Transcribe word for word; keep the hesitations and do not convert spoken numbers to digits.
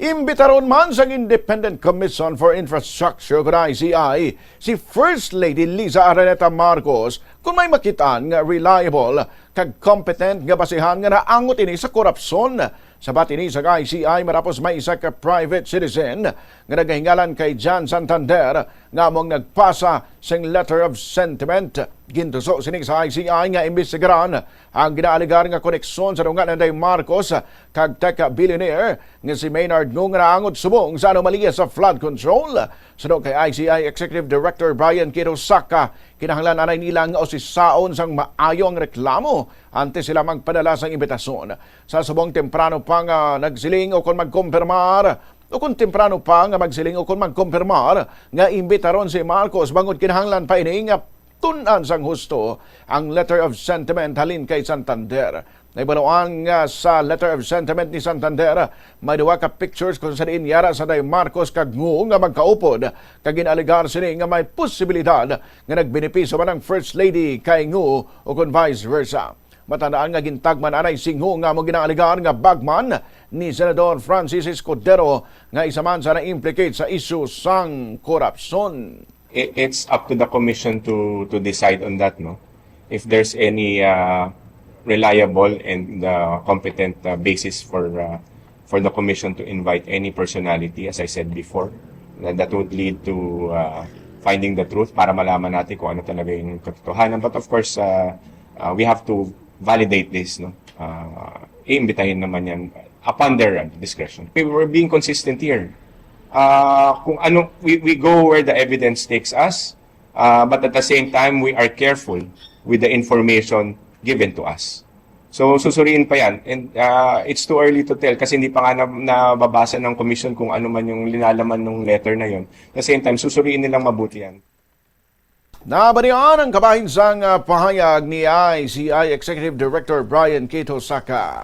Imbitaron man sang Independent Commission for Infrastructure, kun I C I, si First Lady Liza Araneta Marcos kon may makit-an nga reliable kag competent nga basihan nga naangot ini sa korupsyon. Sabat ini sang I C I, matapos may isa ka private citizen nga nagahingalan kay Jan Santander nga amo ang nagpasa sing letter of sentiment. Gintuso sini sa I C I nga imbestigaran ang ginaalegar nga koneksyon sa dungan ni Marcos kag tech billionaire nga si Maynard Ngo nga naangot subong sa anomalya sa flood control. Suno kay I C I Executive Director Brian Kitosaka, kinahanglan anay nila nga usisaon sang maayo ang reklamo antes sila magpadala sang imbitasyon. Sa subong, temprano pa nga nagsiling o kon magkumpirmar, o kon temprano pa nga magsiling o kon magkumpirmar nga imbitaron si Marcos, bangod kinahanglan pa ini nga tun-an sang husto ang letter of sentiment halin kay Santander. Nahibaluan nga sa letter of sentiment ni Santander, may duha ka pictures kung sa diin yara sanday Marcos kag Ngo nga magkaupod, kag ginaalegar sini nga may posibilidad nga nagbenepisyo man ang First Lady kay Ngo o kon vice versa. Matandaan nga gintagman anay si Ngo nga amo ginaalegar nga bagman ni Senador Francis Escudero, nga isa man sa na-implicate sa isyu sang korupsyon. I- it's up to the commission to to decide on that, no? If there's any uh, reliable and uh, competent uh, basis for uh, for the commission to invite any personality, as I said before, that, that would lead to uh, finding the truth para malaman natin kung ano talaga yung katotohanan. But of course, uh, uh, we have to validate this, no? Uh, iimbitahin naman yan upon their uh, discretion. We were being consistent here. Uh, kung ano, we, we go where the evidence takes us, uh, but at the same time, we are careful with the information given to us. So, susuriin pa yan. And uh, it's too early to tell kasi hindi pa nga na, nababasa ng commission kung ano man yung linalaman ng letter na yon. At the same time, susuriin nilang mabuti yan. Nabalian ang kabahin sang ah, pahayag ni I C I Executive Director Brian Kitosaka.